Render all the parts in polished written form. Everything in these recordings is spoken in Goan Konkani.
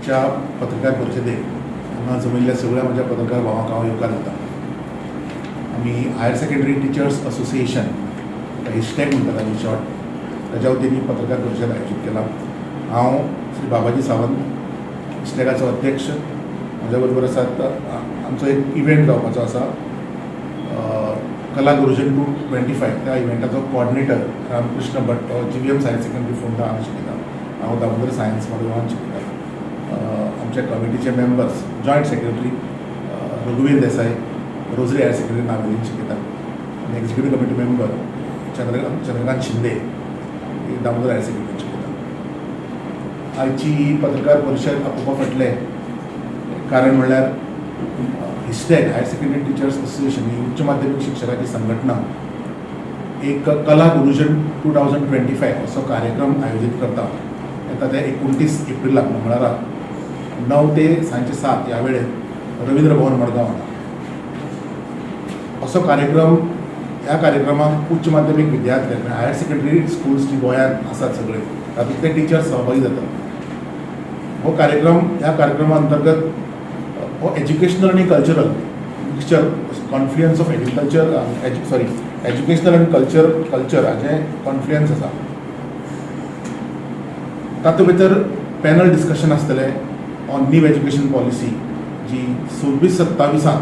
आजच्या पत्रकार परिशदेक हांगा जमिल्ल्या सगळ्या म्हज्या पत्रकार भावांक हांव येवकार दिता. आमी हायर सेकंडरी टिचर्स असोसिएशन, हिस्टॅक म्हणटात आमी शॉर्ट, ताच्या वतीन ही पत्रकार परिशद आयोजीत केला. हांव श्री बाबाजी सावंत, हिस्टॅकाचो अध्यक्ष. म्हज्या बरोबर आसात, आमचो एक इव्हेंट जावपाचो आसा, कला गुरुजन 225, त्या इव्हेंटाचो कॉर्डिनेटर रामकृष्ण भट. तो जीव्हीएम हायर सेकंडरी फोंडा हांगा शिकयता. हांव दामोदर सायन्स मडगांवान शिकयता. आमच्या कमिटीचे मेंबर्स, जॉयंट सेक्रेटरी रघुवीर देसाय, रोजरी हायर सेकंडरी नावेलीन शिकयता आनी executive committee member Chandrakant Shinde हे दामोदर हायर सेकंडरीन शिकयता. आयची ही पत्रकार परिशद आपोवपा फाटलें कारण म्हणल्यार हिस्टॅक, हायर सेकंडरी टिचर्स असोसिएशन ही उच्च माध्यमीक शिक्षकाची संघटना एक कला गुरुजन 2025 असो कार्यक्रम आयोजीत करता. येता ते 29 एप्रिलाक मंगळारा 9 ते सांजचे 7 ह्या वेळेर रवींद्र भवन मडगांव हांगा असो कार्यक्रम. ह्या कार्यक्रमाक उच्च माध्यमीक विद्यार्थी, हायर सेकंडरी स्कुल्स जी गोंयांत आसात सगळे, तातूंतले टिचर्स सहभागी जातात. हो कार्यक्रम, ह्या कार्यक्रमा अंतर्गत हो एज्युकेशनल आनी cultural mixture, confluence of agriculture, sorry, educational आनी कल्चर हाचें कॉन्फ्लुयन्स आसा. तातूंत भितर पॅनल डिस्कशन आसतलें ऑन न्यू एज्युकेशन पॉलिसी, जी 26-27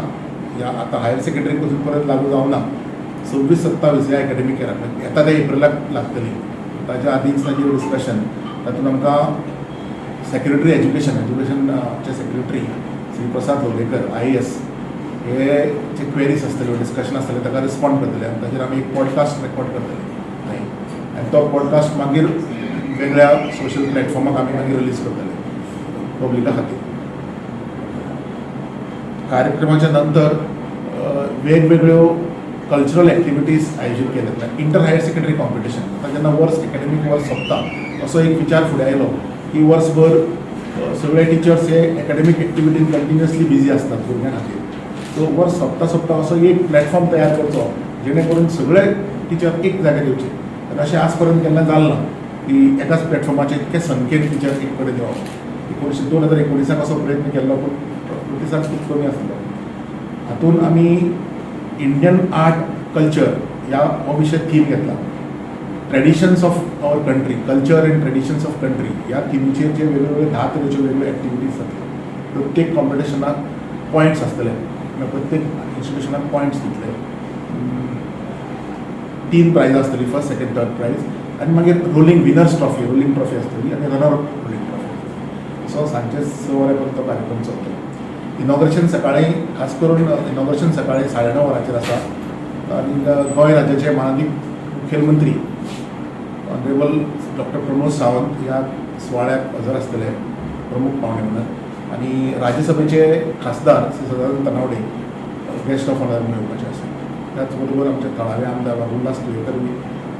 ह्या आतां हायर सेकंडरीक अजून परत लागू जावना. 26-27 ह्या एकाडेमीक इयराक, येता त्या एप्रिलाक लागतली, ताच्या आदींच ताजेर डिस्कशन. तातूंत आमकां secretary education, एज्युकेशनचे secretary Shri Prasad Lolayekar IAS हे जे क्वेरीज आसतल्यो, डिस्कशन आसतलें, ताका रिस्पॉन्ड करतले आनी ताजेर आमी एक पॉडकास्ट रेकॉर्ड करतले आनी तो पॉडकास्ट मागीर वेगळ्या सोशल प्लॅटफॉर्माक आमी मागीर रिलीज करतले पब्लिका खातीर. कार्यक्रमाच्या नंतर वेगवेगळ्यो कल्चरल एक्टिविटीज आयोजीत केल्यात. Inter higher secondary competition. आतां जेन्ना वर्स, एकाडेमीक वर्स सोंपता, असो एक विचार फुडें आयलो की वर्सभर सगळे टिचर्स हे एकाडेमीक एक्टिविटीन कंटिन्युअसली बिजी आसतात भुरग्यां खातीर. सो वर्स सोंपता सोंपता असो एक प्लॅटफॉर्म तयार करचो, जेणे करून सगळे टिचर एक जाग्यार येवचे. तर अशें आज पर्यंत केन्ना जालें ना की एकाच प्लॅटफॉर्माचेर इतके संख्येन टिचर एक कडेन येवप. 2019 असो प्रयत्न केल्लो, पूण प्रतिसाद खूब कमी आसलो. हातूंत आमी इंडियन आर्ट कल्चर ह्या हो विशय थीम घेतला. Traditions of our country, culture and traditions of country ह्या थिमीचेर जे वेगवेगळे 10 तरेच्यो वेगवेगळ्यो एक्टिविटीज जातल्यो. प्रत्येक कॉम्पिटिशनाक पॉयंट्स आसतले, म्हळ्यार प्रत्येक इन्स्टिट्युशनाक पॉयंट्स दितले. तीन प्रायज आसतली, फर्स्ट, सेकंड, थर्ड प्रायज आनी मागीर rolling winners trophy, rolling trophy आसतली आनी रनर रोलिंग ट्रॉफी. सो सांजचे 6 वरां पर्यंत तो कार्यक्रम चलतलो. इनॉग्रेशन सकाळी, खास करून इनॉग्रेशन सकाळी 9:30 वरांचेर आसा आनी गोंय राज्याचे मानादीक मुखेलमंत्री ऑनरेबल डॉक्टर प्रमोद सावंत ह्या सुवाळ्याक हजर आसतले प्रमुख पावणे म्हणून आनी राज्यसभेचे खासदार Shri Sadanand Tanavade guest of honour म्हणून येवपाचे आसा. त्याच बरोबर आमचे थळावे आमदार बाबू उल्हास तुयेकर बी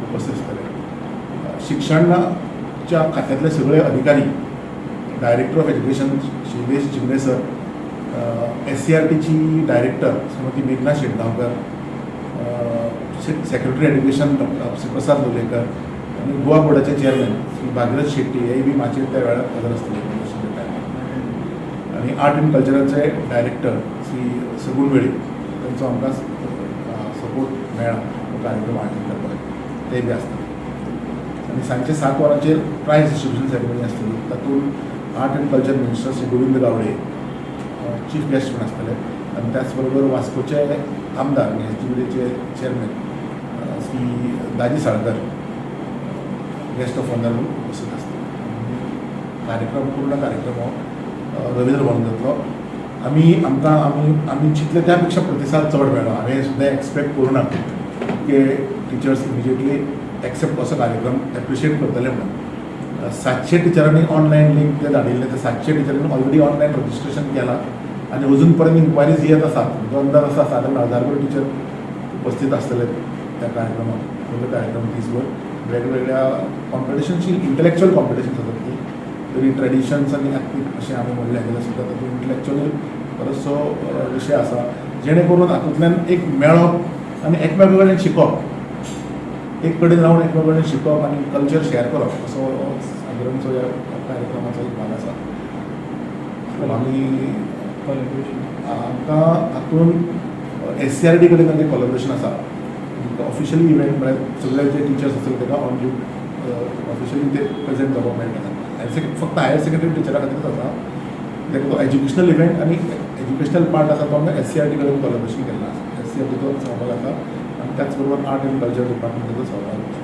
उपस्थित आसतले. शिक्षणाच्या खात्यांतले सगळे अधिकारी, director of education Shailesh Jingre sir, एससीईआरटीची डायरेक्टर श्रीमती मेघना Shetgaonkar, secretary education doctor Shri Prasad Lolayekar आनी गोवा बोर्डाचे चेअरमॅन श्री भागीरथ शेट्टी हे बी माचयेर त्या वेळार हजर आसतले इनॉग्रेशनच्या टायमार. आनी आर्ट अँड कल्चराचे डायरेक्टर श्री सगूण वेळीप, तांचो आमकां सपोर्ट मेळ्ळा हो कार्यक्रम आयोजीत करपाक, ते बी आसतले. आनी सांजचे 7 वरांचेर प्रायज डिस्ट्रिब्युशन सेरेमनी आसतली. तातूंत art and culture minister Shri Govind Gawade chief guest म्हूण आसतले आनी त्याच बरोबर वास्कोचे आमदार आनी एसजीबीडीचे chairman Shri Daji Salkar guest of honour म्हणून उपस्थित आसतले. आनी कार्यक्रम, पूर्ण कार्यक्रम हो रवींद्र भवन जातलो. आमी आमकां आमी आमी चिंतले त्या पेक्षा प्रतिसाद चड मेळ्ळो. हांवें सुद्दां एक्सपेक्ट करूं ना की टिचर्स इमिजिएटली एक्सेप्ट असो कार्यक्रम एप्रिशिएट करतले म्हणून. 700 टिचरांनी ऑनलायन लिंक ते धाडिल्ले, ते 700 टिचरांनी ऑलरेडी ऑनलायन रजिस्ट्रेशन केलां आनी अजून पर्यंत इन्क्वायरीज येत आसात. म्हजो अंदाज आसा, सादारण हजारभर टिचर उपस्थित आसतले त्या कार्यक्रमाक. पयलो कार्यक्रम दीसभर वेगवेगळ्या कॉम्पिटिशनची, इंटलेक्च्युअल कॉम्पिटिशन्स आसात ती. तरी ट्रेडिशन्स आनी एथनीक अशें आमी म्हणलें जाल्यार सुद्दां तातूंत इंटलेक्च्युअल बरोचसो विशय आसा, जेणे करून हातूंतल्यान एक मेळप आनी एकमेका कडेन शिकप, एक कडेन रावन एकमेका कडेन शिकप आनी कल्चर शेअर करप, असो सादारणसो ह्या कार्यक्रमाचो एक भाग आसा. आमी कोलॅबोरेशन. आमकां हातून एससीईआरटी कडेन तांचें कोलॅबोरेशन आसा. ऑफिशियली इव्हेंट म्हळ्यार सगळे जे टिचर्स आसतले ताका ऑन ड्युटी ऑफिशियली ते प्रेझेंट जावपाक मेळटा. हायर फक्त हायर सेकंडरी टिचरा खातीरच आसा ताका तो एज्युकेशनल इव्हेंट आनी एज्युकेशनल पार्ट आसा तो आमकां एससीईआरटी कडेन कोलॅबोरेशन केल्लो आसा. एससीईआरटीचो सहभाग आसा आनी त्याच बरोबर आर्ट एंड कल्चर डिपार्टमेंटाचो सहभाग.